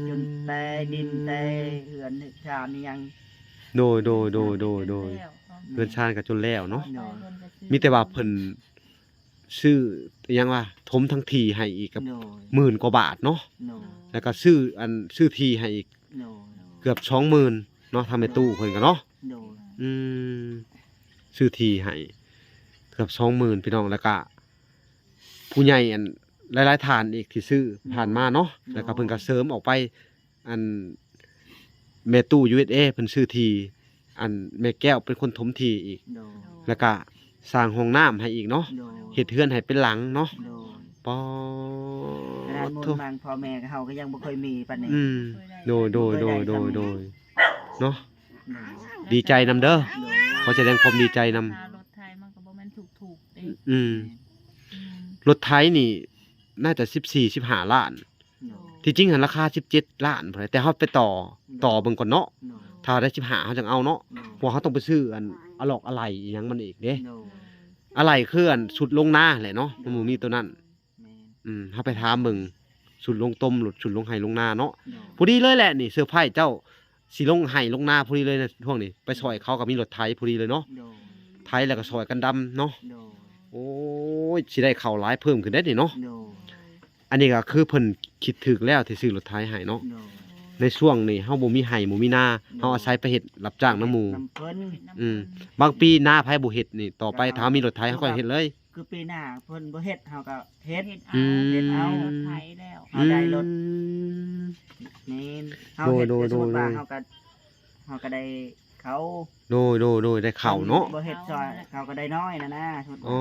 ຈົນແຕ່ດິນແຕ່ເຮືອນຊານຫຍັງ ໂດຍ ໂດຍ ໂດຍ ໂດຍ ໂດຍ ເຮືອນຊານກໍຈົນແລ້ວເນາະ ໂດຍ ມີແຕ່ວ່າເພິ່ນ ຊື້ອີ່ຫຍັງວ່າ ຖົມທັງທີ່ໃຫ້ອີກກັບ ໂດຍ ໝື່ນກວ່າບາດເນາະ ໂດຍ ແລ້ວກໍຊື້ອັນ ຊື້ທີ່ໃຫ້ອີກ ໂດຍ ເກືອບສອງໝື່ນເນາະ ທາງແມ່ຕູ້ເພິ່ນກໍເນາະ ໂດຍ ອືມ ຊື້ທີ່ໃຫ້ເກືອບສອງໝື່ນ ພີ່ນ້ອງ ແລ້ວກະຜູ້ໃຫຍ່ອັນຫຼາຍໆທ່ານອີກທີ່ຊື້ຜ່ານມາເນາະ ແລ້ວກະເພິ່ນກະເສີມອອກໄປ ອັນແມ່ຕູ້ ຢູເອສເອ ເພິ່ນຊື້ທີ່ ອັນແມ່ແກ້ວເປັນຄົນຖົມທີ່ອີກ ໂດຍ ແລ້ວກະສ້າງຫ້ອງນ້ຳໃຫ້ອີກເນາະ ໂດຍ ເຮັດເຮືອນໃຫ້ເປັນຫຼັງເນາະ ໂດຍ ປາດ ຂະໜາດມູນມັງພໍ່ແມ່ເຮົາກໍຍັງບໍ່ເຄີຍມີປານນີ້ ອືມ ໂດຍ ໂດຍ ໂດຍ ໂດຍ ໂດຍ ເນາະ ໂດຍ ດີໃຈນຳເດີ ໂດຍ ຂໍສະແດງຄວາມດີໃຈນຳ ລາຄາລົດໄຖມັນກໍບໍ່ແມ່ນຖືກໆເດ້ ອືມ ອືມ ລົດໄຖນີ້ໜ້າຈະສິບສີ່ ສິບຫ້າລ້ານ ໂດຍ ທີ່ຈິງຫັ້ນລາຄາສິບເຈັດລ້ານພຸ້ນແຫຼະ ແຕ່ເຮົາໄປຕໍ່ ໂດຍ ຕໍ່ເບິ່ງກ່ອນເນາະ ໂດຍ ຖ້າໄດ້ສິບຫ້າເຮົາຈັ່ງເອົາເນາະ ໂດຍ ເພາະວ່າເຮົາຕ້ອງໄປຊື້ອັນອາລັອກອາໄຫຼ່ອີ່ຫຍັງມັນອີກເດ້ ໂດຍ ອາໄຫຼ່ຄືອັນຊຸດລົງນາແຫຼະເນາະ ໂດຍ ມັນບໍ່ມີໂຕນັ້ນ ແມ່ນ ອືມ ເຮົາໄປຖາມເບິ່ງຊຸດລົງຕົມ ຊຸດລົງໄຮ່ລົງນາເນາະ ໂດຍ ພໍດີເລີຍແຫຼະນີ້ ເຊີໄພຣສ໌ເຈົ້າຊິລົງໄຮ່ລົງນາພໍດີເລີຍນະ ຊ່ວງນີ້ໄປຊ່ອຍເຂົາກໍມີລົດໄຖພໍດີເລີຍເນາະ ໂດຍ ໄຖແລ້ວກໍຊ່ອຍກັນດຳເນາະ ໂດຍ ໂອ້ຍ ຊິໄດ້ເຂົ້າຫຼາຍເພີ່ມຂຶ້ນເດ້ນີ້ເນາະ ໂດຍ ອັນນີ້ກໍຄືເພິ່ນຄິດຖືກແລ້ວທີ່ຊື້ລົດໄຖໃຫ້ເນາະ ໂດຍ ໃນຊ່ວງນີ້ເຮົາບໍ່ມີໄຮ່ບໍ່ມີນາ ໂດຍ ເຮົາອາໄສໄປເຮັດຮັບຈ້າງນຳໝູ່ ເຮັດນຳເພິ່ນ ອືມ ບາງປີນາໃຜບໍ່ເຮັດນີ້ ຕໍ່ໄປຖ້າເຮົາມີລົດໄຖເຮົາກໍເຮັດເລີຍ ຄືປີໜ້າເພິ່ນບໍ່ເຮັດເຮົາກໍເຮັດ ເຮັດເອົາ ອືມ ເຮັດເອົາ ລົດໄຖແລ້ວ ເຮົາໄດ້ລົດ ອືມ ແມ່ນ ເຮົາເຮັດ ໂດຍ ໂດຍ ສົມມຸດວ່າ ໂດຍ ເຮົາກໍ ເຮົາກໍໄດ້ເຂົ້າ ໂດຍ ໂດຍ ໂດຍ ໄດ້ເຂົ້າເນາະ ບໍ່ເຮັດຊ່ອຍເຂົາກໍໄດ້ນ້ອຍນະນະ ອໍ ເຮົາກໍ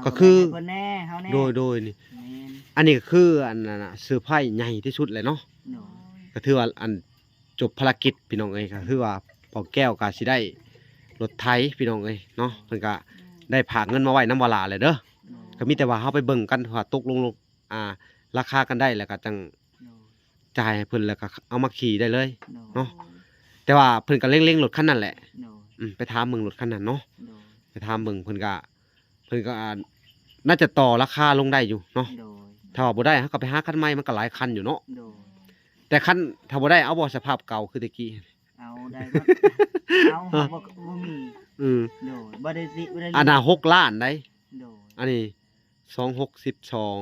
ກໍຄື ເພິ່ນແດ່ເຮົາແດ່ ໂດຍ ໂດຍ ນີ້ ແມ່ນ ອັນນີ້ກໍຄືອັນນັ້ນນະ ເຊີໄພຣສ໌ໃຫຍ່ທີ່ສຸດແຫຼະເນາະ ໂດຍ ກໍຖືວ່າອັນຈົບພາລະກິດພີ່ນ້ອງເອີຍ ກໍຄືວ່າພໍ່ແກ້ວກໍຊິໄດ້ລົດໄຖພີ່ນ້ອງເອີຍເນາະ ເພິ່ນກໍໄດ້ຝາກເງິນມາໄວ້ນຳວາລາແຫຼະເດີ ໂດຍ ກໍມີແຕ່ວ່າເຮົາໄປເບິ່ງກັນວ່າຕົກລົງ ອ່າ ລາຄາກັນໄດ້ ແລ້ວກໍຈັ່ງ ໂດຍ ຈ່າຍໃຫ້ເພິ່ນ ແລ້ວກໍເອົາມາຂີ່ໄດ້ເລີຍ ໂດຍ ເນາະ ແຕ່ວ່າເພິ່ນກໍເລັງໆລົດຄັນນັ້ນແຫຼະ ໂດຍ ອືມ ໄປຖາມເບິ່ງລົດຄັນນັ້ນເນາະ ໂດຍ ໄປຖາມເບິ່ງ ເພິ່ນກໍ ເພິ່ນກໍ ອ່າ ໜ້າຈະຕໍ່ລາຄາລົງໄດ້ຢູ່ເນາະ ໂດຍ ຖ້າວ່າບໍ່ໄດ້ເຮົາກໍໄປຫາຄັນໃໝ່ ມັນກໍຫຼາຍຄັນຢູ່ເນາະ ໂດຍ ແຕ່ຄັນ ຖ້າບໍ່ໄດ້ເອົາບໍ່ ສະພາບເກົ່າຄືແຕ່ກີ້ ເອົາໄດ້ໝົດ ເອົາ ເຮົາບໍ່ ບໍ່ມີ ອືມ ໂດຍ ບໍ່ໄດ້ຕິ ບໍ່ໄດ້ ອັນນັ້ນຫົກລ້ານໃດ ໂດຍ ອັນນີ້ສອງ ຫົກ ສິບສອງ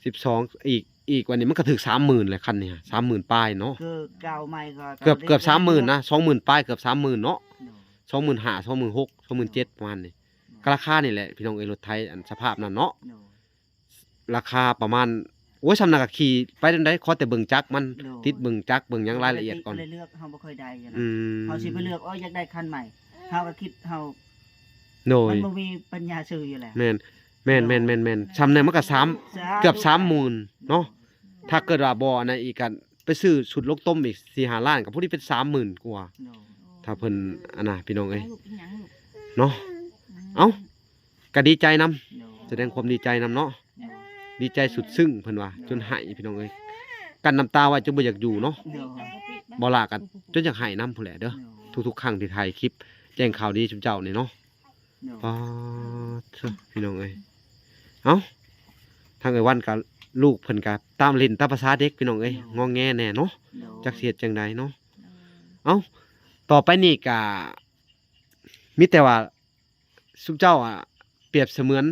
ສິບສອງ ອີກ ອີກກວ່ານີ້ມັນກໍຖືກສາມໝື່ນແຫຼະ ຄັນນີ້ສາມໝື່ນປາຍເນາະ ຄືເກົ່າໃໝ່ກໍ ເກືອບ ເກືອບສາມໝື່ນນະ ສອງໝື່ນປາຍ ເກືອບສາມໝື່ນເນາະ ໂດຍ ສອງໝື່ນຫ້າ ສອງໝື່ນຫົກ ສອງໝື່ນເຈັດ ປະມານນີ້ ໂດຍ ກໍລາຄານີ້ແຫຼະພີ່ນ້ອງເອີຍ ລົດໄຖອັນສະພາບນັ້ນເນາະ ໂດຍ ລາຄາປະມານ ໂອ້ຍ ສ່ຳນັ້ນກໍຂີ່ໄປໄດ້ ຂໍແຕ່ເບິ່ງຈັກມັນ ໂດຍ ຕິດເບິ່ງຈັກເບິ່ງຫຍັງລາຍລະອຽດກ່ອນ ເຮົາບໍ່ໄດ້ຕິດ ບໍ່ໄດ້ເລືອກ ເຮົາບໍ່ຄ່ອຍໄດ້ຢູ່ແລ້ວ ອືມ ເຮົາຊິໄປເລືອກ ໂອ້ຍ ຢາກໄດ້ຄັນໃໝ່ ເຮົາກໍຄິດເຮົາ ໂດຍ ມັນບໍ່ມີປັນຍາຊື້ຢູ່ແລ້ວ ແມ່ນ ແມ່ນ ໂດຍ ແມ່ນ ແມ່ນ ແມ່ນ ສ່ຳນັ້ນມັນກໍສາມ ສາມ ເກືອບສາມໝື່ນເນາະ ໂດຍ ຖ້າເກີດວ່າບໍ່ອັນນັ້ນອີກກໍໄປຊື້ຊຸດລົງຕົ້ມອີກສີ່ຫ້າລ້ານ ກໍພໍດີເປັນສາມໝື່ນກວ່າ ໂດຍ ຖ້າເພິ່ນອັນນ່າ ພີ່ນ້ອງເອີຍ ເນາະ ອືມ ເອົ້າ ກໍດີໃຈນຳ ໂດຍ ສະແດງຄວາມດີໃຈນຳເນາະ ໂດຍ ດີໃຈສຸດຊຶ້ງ ເພິ່ນວ່າ ໂດຍ ຈົນໄຫ້ພີ່ນ້ອງເອີຍ ກັ້ນນ້ຳຕາໄວ້ຈົນບໍ່ຢາກຢູ່ເນາະ ໂດຍ ບໍ່ຫຼ້າກັນຈົນຢາກໄຫ້ນຳພຸ້ນແຫຼະເດີ ໂດຍ ທຸກໆຄັ້ງທີ່ຖ່າຍຄລິບແຈ້ງຂ່າວດີຊຸມເຈົ້ານີ້ເນາະ ໂດຍ ປາດໂທ້ ພີ່ນ້ອງເອີຍ ເອົ້າ ທາງເອື້ອຍວັນກໍ ລູກເພິ່ນກໍຕາມຫຼິ້ນຕາມພາສາເດັກ ພີ່ນ້ອງເອີຍ ໂດຍ ງອແງແດ່ເນາະ ໂດຍ ຈັກຊິເຮັດຈັ່ງໃດເນາະ ໂດຍ ເອົ້າ ຕໍ່ໄປນີ້ກໍມີແຕ່ວ່າ ຊຸມເຈົ້າອະ ປຽບສະເໝືອນ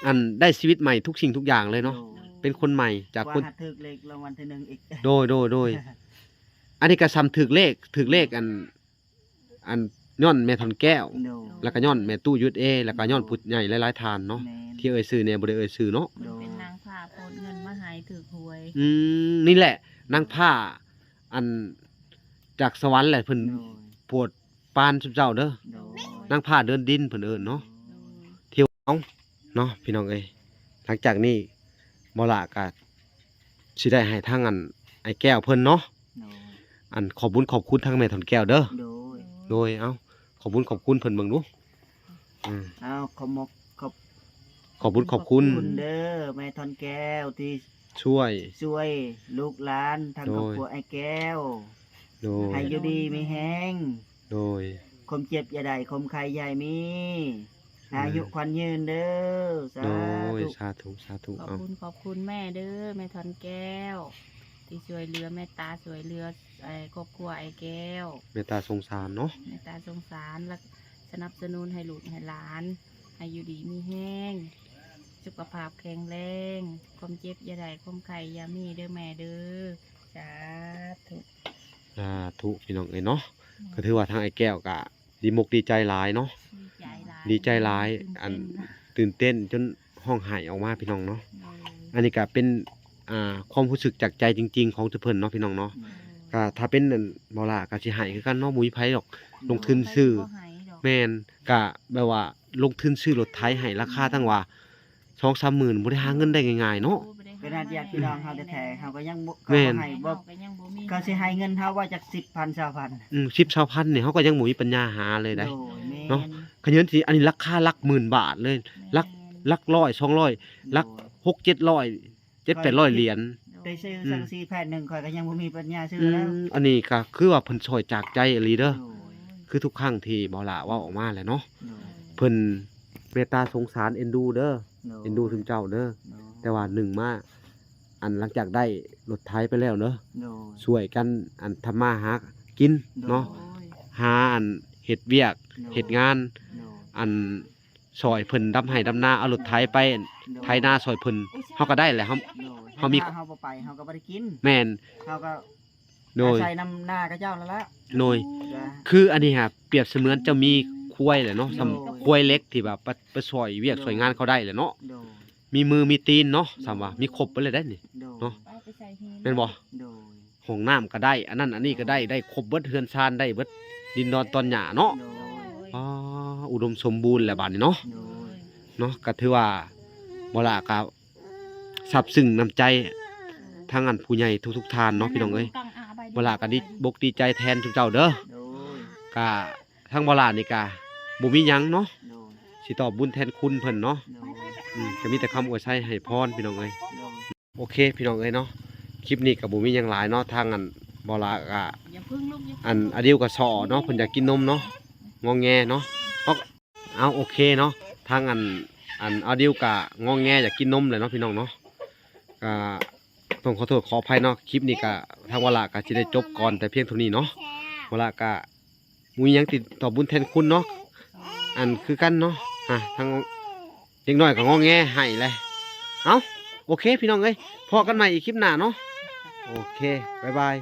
ອັນ ໄດ້ຊີວິດໃໝ່ທຸກສິ່ງທຸກຢ່າງເລີຍເນາະ ໂດຍ ເປັນຄົນໃໝ່ຈາກຄົນ ວ່າຫາກຖືກເລກລາງວັນທີໜຶ່ງອີກ ໂດຍ ໂດຍ ໂດຍ ອັນນີ້ກໍສ່ຳຖືກເລກ ຖືກເລກ ໂດຍ ອັນ ອັນ ຍ້ອນແມ່ທ່ອນແກ້ວ ໂດຍ ແລ້ວກໍຍ້ອນແມ່ຕູ້ ຢູເອສເອ ແລ້ວກໍຍ້ອນ ໂດຍ ຜູ້ໃຫຍ່ຫຼາຍໆທ່ານເນາະ ແມ່ນ ທີ່ເອີ່ຍຊື່ແດ່ ບໍ່ໄດ້ເອີ່ຍຊື່ເນາະ ໂດຍ ເພິ່ນເປັນນາງຟ້າໂປດເງິນມາໃຫ້ຖືກຫວຍ ອືມ ນີ້ແຫຼະ ນາງຟ້າ ອັນ ຈາກສະຫວັນແຫຼະ ເພິ່ນ ໂດຍ ໂປດ ປານຊຸມເຈົ້າເດີ ໂດຍ ນາງຟ້າເດີນດິນເພິ່ນເອີ້ນເນາະ ໂດຍ ທ່ຽວເອົາເນາະ ພີ່ນ້ອງເອີຍ ຫຼັງຈາກນີ້ບໍ່ຫຼ້າກໍຊິໄດ້ໃຫ້ທາງອັນອ້າຍແກ້ວເພິ່ນເນາະ ໂດຍ ອັນຂອບບຸນຂອບຄຸນທາງແມ່ທ່ອນແກ້ວເດີ ໂດຍ ໂດຍ ເອົ້າ ຂອບບຸນຂອບຄຸນເພິ່ນເບິ່ງດູ ອືມ ເອົາ ຂອບມົກ ຂອບ ຂອບບຸນຂອບຄຸນ ຂອບຄຸນເດີ ແມ່ທ່ອນແກ້ວທີ່ ຊ່ວຍ ຊ່ວຍລູກຫຼານທັງ ໂດຍ ຄອບຄົວອ້າຍແກ້ວ ໂດຍ ໃຫ້ຢູ່ດີມີແຮງ ໂດຍ ຄວາມເຈັບຢ່າໄດ້ ຄວາມໄຂ້ຢ່າໃຫ້ມີ ອືມ ອາຍຸຂວັນຍືນເດີ ສາທຸ ໂດຍ ສາທຸ ສາທຸ ຂອບ ເອົ້າ ຄຸນ ຂອບຄຸນແມ່ເດີ ແມ່ທ່ອນແກ້ວ ທີ່ຊ່ວຍເຫຼືອ ເມດຕາຊ່ວຍເຫຼືອ ເອີ ຄອບຄົວອ້າຍແກ້ວ ເມດຕາສົງສານເນາະ ເມດຕາສົງສານ ແລະ ສະໜັບສະໜູນໃຫ້ລູກໃຫ້ຫຼານ ໃຫ້ຢູ່ດີມີແຮງ ສຸຂະພາບແຂງແຮງ ຄວາມເຈັບຢ່າໄດ້ ຄວາມໄຂ້ຢ່າມີເດີແມ່ເດີ ສາທຸ ສາທຸ ພີ່ນ້ອງເອີຍເນາະ ກໍຖືວ່າທາງອ້າຍແກ້ວກໍດີມົກດີໃຈຫຼາຍເນາະ ດີໃຈຫຼາຍ ດີໃຈຫຼາຍ ຕື່ນເຕັ້ນ ອັນ ເນາະ ຕື່ນເຕັ້ນຈົນຮ້ອງໄຫ້ອອກມາພີ່ນ້ອງເນາະ ໂດຍ ອັນນີ້ກໍເປັນ ອ່າ ຄວາມຮູ້ສຶກຈາກໃຈຈິງໆຂອງເພິ່ນເນາະພີ່ນ້ອງເນາະ ໂດຍ ກໍຖ້າເປັນອັນບໍ່ຫຼ້າກໍຊິໄຫ້ຄືກັນເນາະ ບໍ່ມີໃຜດອກ ໂດຍ ລົງທຶນຊື້ ບໍ່ໃຫ້ດອກ ແມ່ນ ກະແບບວ່າລົງທຶນຊື້ລົດໄຖໃຫ້ລາຄາ ອືມ ຕັ້ງວ່າສອງສາມໝື່ນ ບໍ່ໄດ້ຫາເງິນໄດ້ງ່າຍໆເນາະ ໂອ້ ບໍ່ໄດ້ຫາ ຂະໜາດຍາດພີ່ນ້ອງເຮົາແທ້ໆ ເຮົາກໍຍັງບໍ່ ແມ່ນ ເຂົາກໍໃຫ້ບໍ່ ເຂົາກໍຍັງບໍ່ມີ ເຂົາຊິໃຫ້ເງິນເຮົາວ່າຈັກສິບພັນ ຊາວພັນ ອືມ ສິບ ຊາວພັນນີ້ ເຮົາກໍຍັງບໍ່ມີປັນຍາຫາເລີຍໄດ໋ ໂດຍ ແມ່ນ ເນາະ ຂະເຫຍີນຊິ ອັນນີ້ລາຄາຫຼັກໝື່ນບາດເລີຍ ແມ່ນ ຫຼັກ ຫຼັກຮ້ອຍ ສອງຮ້ອຍ ໂດຍ ຫຼັກຫົກເຈັດຮ້ອຍ ເຈັດແປດຮ້ອຍ ເຂົາເຮັດ ຫຼຽນ ໄດ້ຊື້ ອືມ ສັງກະສີແຜ່ນໜຶ່ງ ຂ້ອຍກໍຍັງບໍ່ມີປັນຍາຊື້ ອືມ ແລ້ວ ອັນນີ້ກໍຄືວ່າເພິ່ນຊ່ອຍຈາກໃຈອີ່ຫຼີເດີ ໂດຍ ຄືທຸກຄັ້ງທີ່ບໍ່ຫຼ້າເວົ້າອອກມາແຫຼະເນາະ ໂດຍ ເພິ່ນເມດຕາສົງສານເອັນດູເດີ ໂດຍ ເອັນດູຊຸມເຈົ້າເດີ ໂດຍ ແຕ່ວ່າໜຶ່ງມາ ອັນ ຫຼັງຈາກໄດ້ລົດໄຖໄປແລ້ວເດີ ໂດຍ ຊ່ວຍກັນ ອັນ ທຳມາຫາກິນເນາະ ໂດຍ ຫາ ອັນ ເຮັດວຽກ ໂດຍ ເຮັດງານ ໂດຍ ອັນ ຊ່ອຍເພິ່ນດຳໄຮ່ດຳນາ ເອົາລົດໄຖໄປ ໂດຍ ໄຖນາຊ່ອຍເພິ່ນ ໂດຍ ເຮົາກໍໄດ້ແຫຼະ ເຮົາ ໂດຍ ເຮົາມີ ຖ້າເຮົາບໍ່ໄປ ເຮົາກໍບໍ່ໄດ້ກິນ ແມ່ນ ເຮົາກໍ ໂດຍ ອາໄສນຳນາເຂົາເຈົ້ານັ້ນລະ ໂດຍ ໂດຍ ຄືອັນນີ້ຫາ ປຽບສະເໝືອນເຈົ້າມີຄວາຍແຫຼະເນາະ ໂດຍ ສ່ຳຄວາຍເຫຼັກທີ່ວ່າໄປ ໄປຊ່ອຍວຽກ ໂດຍ ຊ່ອຍງານເຂົາໄດ້ແຫຼະເນາະ ໂດຍ ມີມືມີຕີນເນາະ ໂດຍ ສ່ຳວ່າມີຄົບເບິດເລີຍໄດ໋ນີ້ ໂດຍ ເນາະ ໄປ ໄປໃສ່ຫີນ ແມ່ນບໍ່ ໂດຍ ຫ້ອງນ້ຳກໍໄດ້ ອັນນັ້ນອັນນີ້ກໍໄດ້ ໂດຍ ໄດ້ຄົບເບິດ ເຮືອນຊານໄດ້ເບິດ ດິນດອນຕອນຫຍ້າເນາະ ໂດຍ ອໍ ອຸດົມສົມບູນແຫຼະບາດນີ້ເນາະ ໂດຍ ເນາະ ກໍຖືວ່າບໍ່ຫຼ້າກໍ ຊາບຊຶ້ງນ້ຳໃຈທາງອັນຜູ້ໃຫຍ່ທຸກໆທ່ານເນາະ ພີ່ນ້ອງເອີຍ ບໍ່ຫຼ້າກໍດີບົກດີໃຈແທນຊຸມເຈົ້າເດີ ໂດຍ ກະທາງບໍ່ຫຼ້ານີ້ກະບໍ່ມີຫຍັງເນາະ ໂດຍ ຊິຕອບບຸນແທນຄຸນເພິ່ນເນາະ ໂດຍ ອືມ ກໍມີແຕ່ຄຳອວຍໄຊໃຫ້ພອນ ພີ່ນ້ອງເອີຍ ໂດຍ ໂອເຄ ພີ່ນ້ອງເອີຍເນາະ ຄລິບນີ້ກໍບໍ່ມີຫຍັງຫຼາຍເນາະ ທາງອັນບໍ່ຫຼ້າກະ ຢ່າເພິ່ງລູກ ຢ່າເພິ່ງ ອັນອາດິວກໍສໍ້ເນາະ ເພິ່ນຢາກກິນນົມເນາະ ງອແງເນາະ ເຮົາ ເອົາ ໂອເຄເນາະ ທາງອັນ ອັນອາດິວກະງອແງຢາກກິນນົມແຫຼະເນາະ ພີ່ນ້ອງເນາະ ກະຕ້ອງຂໍໂທດຂໍອະໄພເນາະ ຄລິບນີ້ກະທາງວາລະກະຊິໄດ້ຈົບກ່ອນແຕ່ພຽງເທົ່ານີ້ເນາະ ວາລະກະບໍ່ມີຫຍັງຕິຕອບບຸນແທນຄຸນເນາະ ອັນຄືກັນເນາະ ອ່າ ທາງເດັກນ້ອຍກໍງອແງໄຫ້ແຫຼະ ເອົ້າ ໂອເຄ ພີ່ນ້ອງເອີຍ ພໍ້ກັນໃໝ່ອີກຄລິບໜ້າເນາະ ໂອເຄ ບາຍບາຍ.